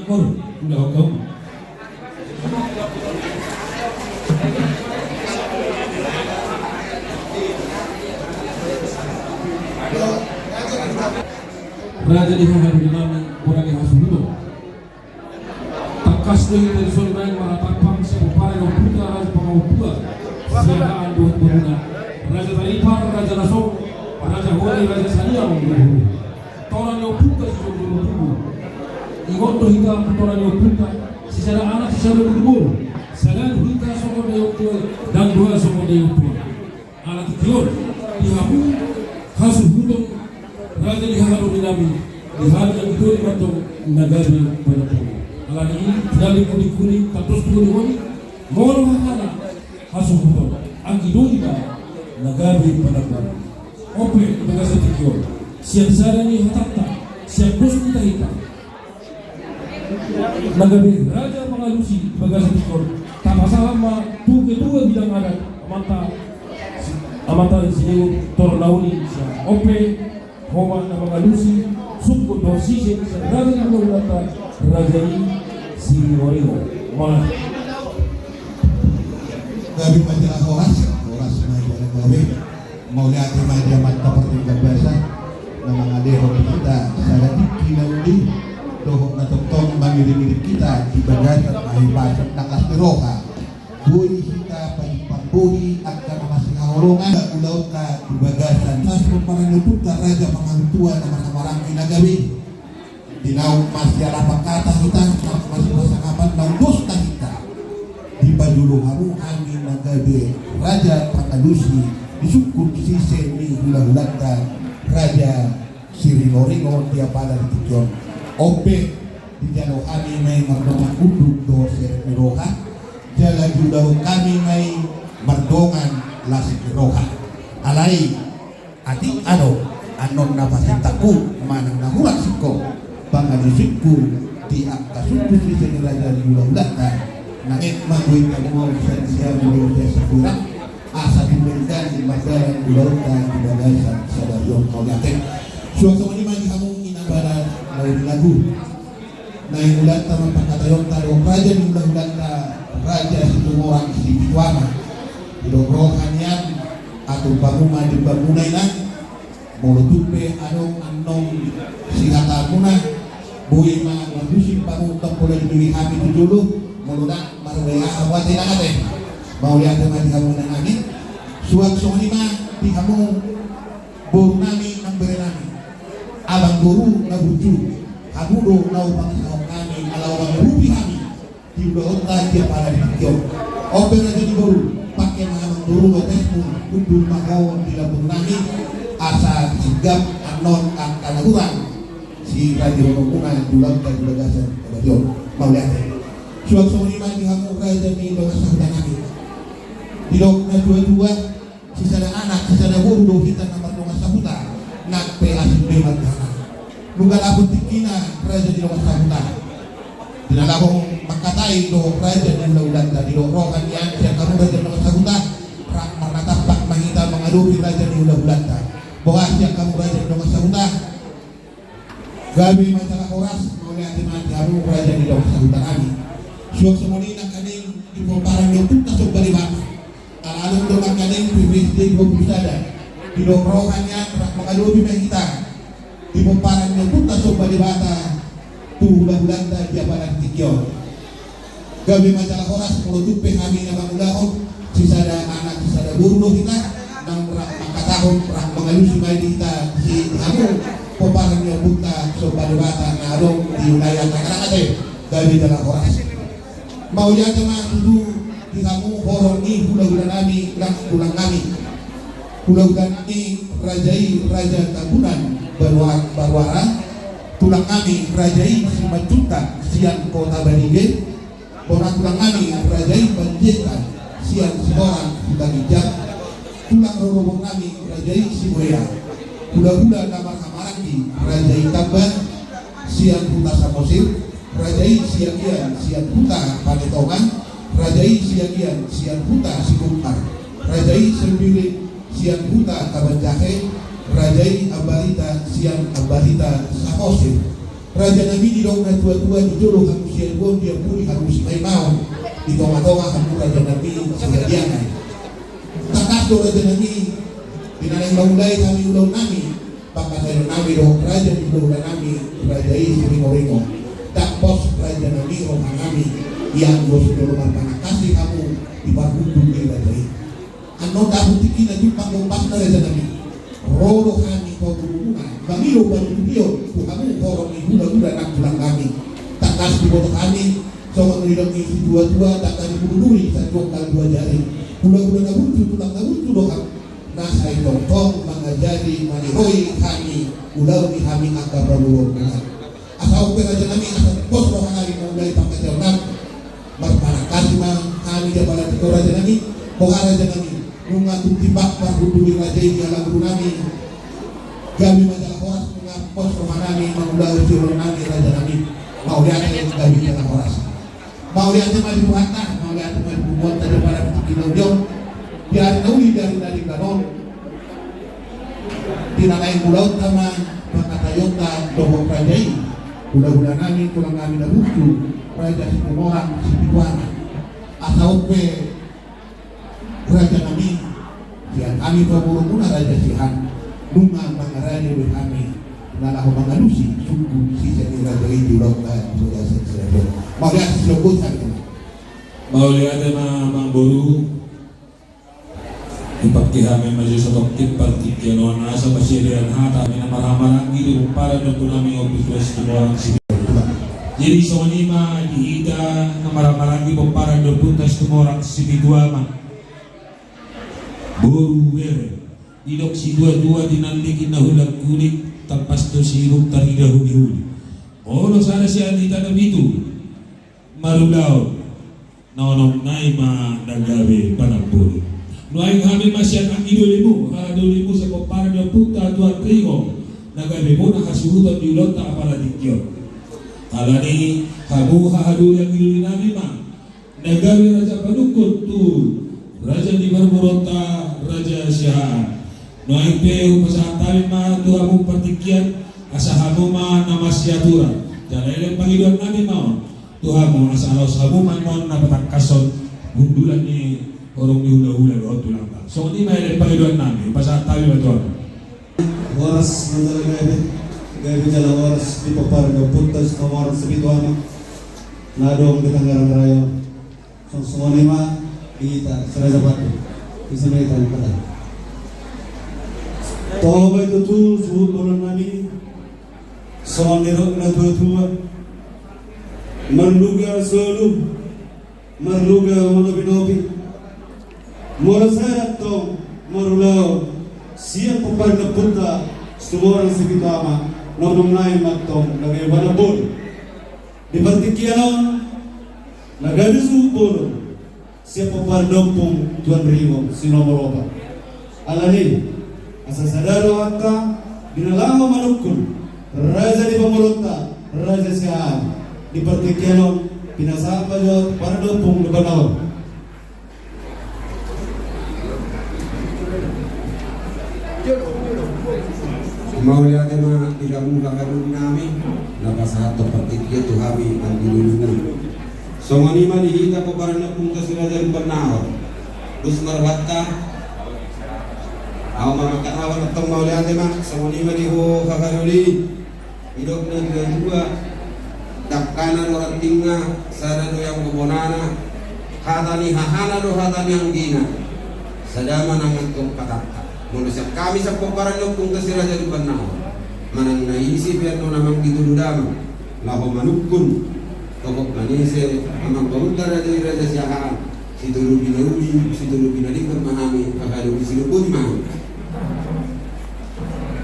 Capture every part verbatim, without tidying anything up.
Kor, udah kau. Raja di haha di nami, kurang di hasuhuton. Tangkas do hita di son naeng maratampang sian pomparan ni ompunta Raja Pangaotua, sian haha dohot bohuna, Raja Taripar, Raja Lasong, Raja Holi, Raja Saliang, Toran ni ompunta si Jomborububu. Ingot do hita tu toran ni ompunta, sisada anak sisada boruboru. Sada do hita songon daion tua, dang dua songon daion tua. Ala tingki on, di hamu hasuhuton, raja di haha dohot di nami, di hami anggi doli mantong na gabe panamboli. Ala ni i, di nami kuning-kuning, tandos tu holi-holi, molo hahana hasuhuton, anggi doli ma na gabe panamboli. On pe di bagasan tingki on, sian sada ni hatanta, sian dos ni hita-hita na gabe raja mangalusi di bagasan tingki on, tapasahat ma tu ketua bidang adat, amanta, amanta Sineo Tornauni, sian on pe ho ma na mangalusi sungkun dohot sise sian raja ni hulahulanta, raja i Siringoringo. Mauliate. Gabe ma jala horas, horas ma jala gabe. Mauliate ma di Amanta Pardenggan Basa na mangalehon hita sada tingki na uli dohot na tongtong mangiring-iring hita di bagasan hahipason na las ni roha. Boi hita pajumpang bohi angka na masihaholongan ulaonta di bagasan. Sas pomparan ni ompunta Raja Pangaotua na marhahamaranggi na gabe. Di naung masialapan hata hita, naung masipasangapan, naung dos hita. Dipajolo hamu hami na gabe raja pangalusi di sungkun sise ni hulahulanta, raja Siringoringo di apala di tingki on. On pe dijalo hami ma i mardongan unduk dohot serep ni roha, jala diulahon hami ma i mardongan las ni roha. Alai atik adong annon na pasintakku manang na hurang singkop pangalusingku di angka sungkun sise ni raja ni hulahulanta, nang et ma boi hamu sian siamun dohot sian sipirang, asa tumenggan mardalan ulaonta di bagasan sadari on. Mauliate. Suang songon i ma di hamu inang bana na hurang lagu. Naeng ulaonta ma pangkataionta dohot raja ni hulahulanta, raja Situmorang Sipituama. Didok roha nian, atur hamu ma di hamu na inang. Molo tung pe adong annon sihatamuna, boi ma marhusip hamu, tong pola dibege hami tu jolo, molo ndang marwea hamu ate inang ate. Mauliate ma di hamu inang nami. Suang songon i ma di hamu boru nami nang bere nami. Abang boru na burju, hamu do na hupasahat hami ala mangurupi hami di ulaonta di apala di tingki on. On pe raja ni boru, pangke ma amang boru dohot esmu, hundul ma ho di lambung nami, asa sigap annon angka na hurang sirajahononmuna di ulaonta di bagasan sadari on. Mauliate. Suang songon i ma di hamu raja ni dongan sahuta nami. Didok na tua-tua, sisada anak sisada boru do hita na mardongan sahuta, nang pe asing be mardalan. Nunga dapot tingkina raja ni dongan sahuta. Di na laho mangkatai dohot raja ni hulahulanta, didok roha nian, sian hamu raja ni dongan sahuta, rap marnatapak ma hita mangadopi raja ni hulahulanta. Boha sian hamu raja ni dongan sahuta? Gabe ma jala horas, mauliate ma di hamu raja ni dongan sahuta nami. Suang songon i nangkaning di pomparan ni ompunta Somba Debata. Ala adong do nangkaning P P S D dua pulu sada. Didok roha nian rap mangadopi ma hita di pomparan ni ompunta Somba Debata tu hulahulanta di apala di tingki on. Gabe ma jala horas, molo tung pe hami na mangulahon, sisada anak sisada boru do hita, naung rap mangkatahon, rap mangalusi ma i di hita, di hamu pomparan ni ompunta Somba Debata na adong di wilayah Tangerang ate. Gabe jala horas. Mauliate ma tutu di hamu horong ni hulahula nami nang tulang nami. Hulahula nami raja i Raja Tambunan Baruara, Baruara, tulang nami raja i Simanjuntak sian Kota Balige, bona tulang nami raja i Panjaitan sian Sitorang Huta Ginjang, tulang rorobot nami raja i Sibuea, hulahula na marhahamaranggi raja i Tamban sian Huta Samosir, raja i Siagian sian Huta Panetongan, raja i Siagian sian Huta Sikumpar, raja i Sembiring sian Huta Kabanjahe, raja i Ambarita sian Ambarita Samosir. Raja nami, didok na tua-tua, di jolo hamu Siaduon, di ampuri hamu Sipaimaon, di tonga-tonga hamu raja nami Sihadiangan. Tangkas do raja nami, di na naeng mamulai hami ulaon nami, pangkataion nami dohot raja ni hulahula nami, raja i Siringoringo. Ndang pos raja nami roha nami, ianggo so jolo marpanangkasi hamu di parhundul ni raja i. Annon dapot tingki na jumpang gombasna raja nami, ro do hami tu hamuna, mangido panuturion tu hamu horong ni hulahula nang tulang nami. Tangkas diboto hami, songon nidok ni situa-tua, ndang hami huduri sanjongkal dua jari. Hulahula na burju, tulang na burju do hamu. Na sai tongtong mangajari, maniroi hami, ulaoni hami angka pamoruonmuna. Asa on pe raja nami, asa pos roha nami mamulai pangkataion nami. Marpanangkasi ma hami di apala tingki on raja nami. Boha raja nami, nunga tung timbak parhundul ni raja i di ala guru nami. Gabe ma jala horas, nunga pos roha nami mangulahon siolon nami raja nami. Mauliate, gabe jala horas. Mauliate ma di Tuhanta, mauliate ma di punguanta di apala tingki na uli on. Di ari na uli, di ari na denggan on, di na naeng ulaonta ma pangkataionta dohot raja i, hulahula nami, tulang nami na burju, raja Situmorang Sipituanak. Asa on pe raja nami, sian hami pamoruonmuna raja Siahaan, nunga mangaraja be hami na laho mangalusi sungkun sise ni raja i di ulaonta di bagasan Siahaan. Mauliate, sidohot hami. Mauliate ma amangboru. Dipangke hami ma jo satongkin partingkian on asa masiadean hata hami na marhahamaranggi di pomparan ni ompu nami Ompu Tua Situmorang Sipituanak. Jadi songon i ma di hita na marhahamaranggi pomparan ni ompunta Situmorang Sipituanak. Boru bere, didok situa-tua, di na niliki na hulangkulik, tampas do sirung tarida huli-huli. Molo sada sian hita na pitu marulaon, na onom nai ma na gabe panamboli. Nuaeng hami ma sian anggi dolimu, haha dolimu, sian pomparan ni ompunta Tuan Ringo, na gabe bona hasuhuton di ulaonta apala tingki on. Alani hamu haha doli, anggi doli nami ma na gabe raja panungkun tu raja ni parboruonta raja Siahaan. Nuaeng pe hupasahat hami ma tu hamu partingkian, asa hamu ma na masiaturan. Jala elek pangidoan nami ma on tu hamu, asa laos hamu ma annon na patangkashon hundulan ni horong ni hulahula dohot tulangta. Songon i ma elek pangidoan nami, hupasahat hami ma tu hamu. Horas ma jala gabe, gabe jala horas di pomparan ni ompunta Situmorang Sipituanak na adong di Tangerang Raya. Songon i ma di hita si Raja Pande, di si Meta ni Pata. Toho ma i tutu suhut bolon nami, songon nidok ni na tua-tua, marluga solu, marluga manopi-nopi. Molo sada tong marulaon sian pomparan ni ompunta Situmorang Sipituanak, na onom nai ma tong na gabe panamboli. Di partingkian on na gabe suhut bolon sian pomparan ni ompung Tuan Ringo si nomor opat. Alani asa sada do angka di na laho manungkun raja ni pamoruonta raja Siahaan. Di partingkian on pinasahat ma jo pomparan ni ompung di banaon. Mauliate ma di hamu haha doli nami, na pasahathon partingkian tu hami anggi doli nami. Songon i ma di hita pomparan ni ompunta si Raja Lumban Nahor. Dos ma rohanta. Ahu ma mangkatahon antong mauliate ma, songon i ma di ho haha doli. Didok na tua-tua, dangkana do rantingna, sada do ianggo bonana, hata ni hahana do hata ni anggina. Sada ma nang antong hatanta. Molo sian hami sian pomparan ni ompunta si Raja Lumban Nahor, manang na ise pe annon amang di tolu damang laho manungkun, tohop manise amangboruonta raja i raja Siahaan, sitolopi na uli, sitolopi na denggan ma hami, haha doli, sidok boti ma hami.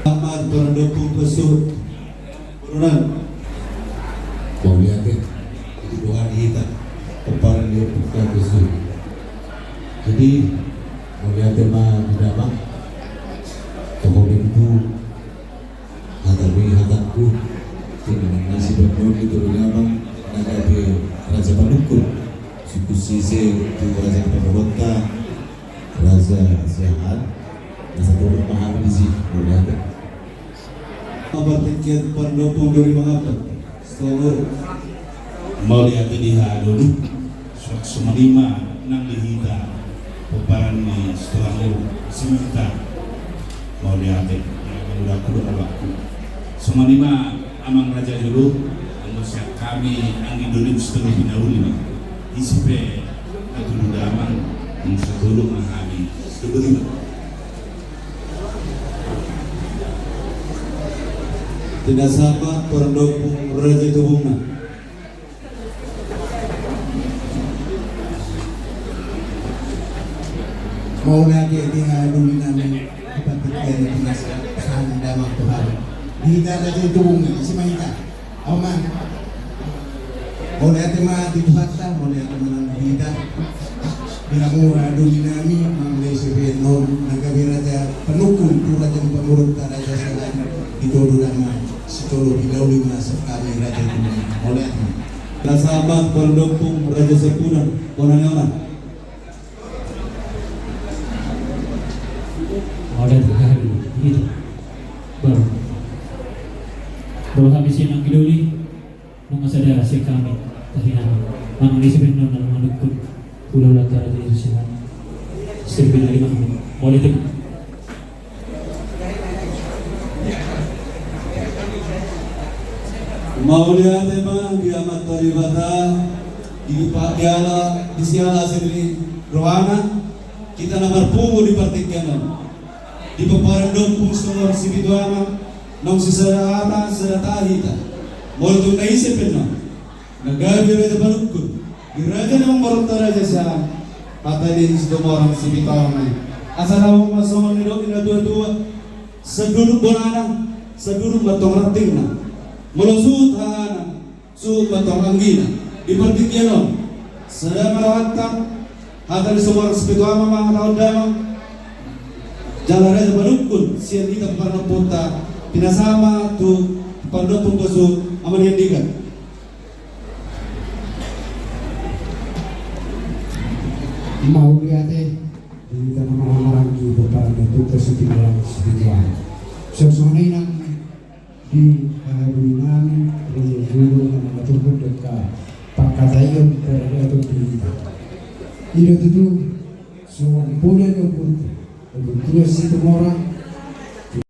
Selamat berdoa untuk Turunan. Mauliate. Itu doa di hita. Pomparan ni ompunta Gusdur. Jadi mauliate ma di damang. Toho be tutu hata ni hatangku. Di na manang na sibaen on di tolu damang na gabe raja panungkun. Sungkun sise tu raja ni pamoruonta raja Siahaan. Na saturut ma hami disi. Mauliate. Partingkian pandopung dori mangapta. Situmorang. Mauliate di haha dolim. Songon i ma nang di hita pomparan ni Situmorang Simanjuntak. Mauliate. Mauliate. Songon i ma amang raja jolo, anggo sian hami anggi dolim sitolu pinauli ma. Ise pe na tudu damang, molo sitolu ma hami. Sitolu ma. Pinasahat pardompung raja Hutubungan. Mauliate di haha dolim nami, dapotan pinasahat damang tu hami. Di hita raja Hutubungan, ise ma hita. Amang. Mauliate ma di Tuhanta, mauliate ma nang di hita. Di hamu haha dolim nami, mauliate sian on, na gabe raja panungkun tu raja ni pamoruonta raja Siahaan, di Todo Dama, sitolu pinauli ma sian hami raja Hutubungan. Mauliate. Pinasahat pardompung raja Sampudan, bona ni ona. Mauliate di haha dolim. Baru. Baru hami sian anggi dolim. Nunga sada sian hami tahinan. Manang ise pe annon na manungkun hulahulanta raja Siahaan. Sitolu pinauli ma. Mauliate. Mauliate ma di Amanta Debata, di pa-, di ala, di siala asi ni rohana, hita na marpungu di partingkian on. Di pomparan ni Ompu Situmorang Sipitu Ama, naung sisada hata, sisada tahi hita. Molo tung na ise pe annon na gabe raja panungkun di raja ni pamoruonta raja Siahaan, hata ni Situmorang Sipitu Ama i. Asa dao ma songon nidok ni natuatua, sadurung bonana, sadurung ma antong rantingna. Molo suhut hahana, suhut ma antong anggina. Di partingkian on, sada ma rohanta, hata ni Situmorang Sipitu Ama ma mangahanahon damang jala raja panungkun sian hita parompunta. Pinasahat ma tu pardompung bosu Ama ni Andigan. Mauliate di hita na marhahamaranggi pomparan ni Ompu Situmorang Sipitu Ama. Songon i nang di haha dolim nami, raja jolo na mangaturhon angka pangkataion paradaton di hita. I do tutu, songon poda ni ompunta, Ompu Situmorang,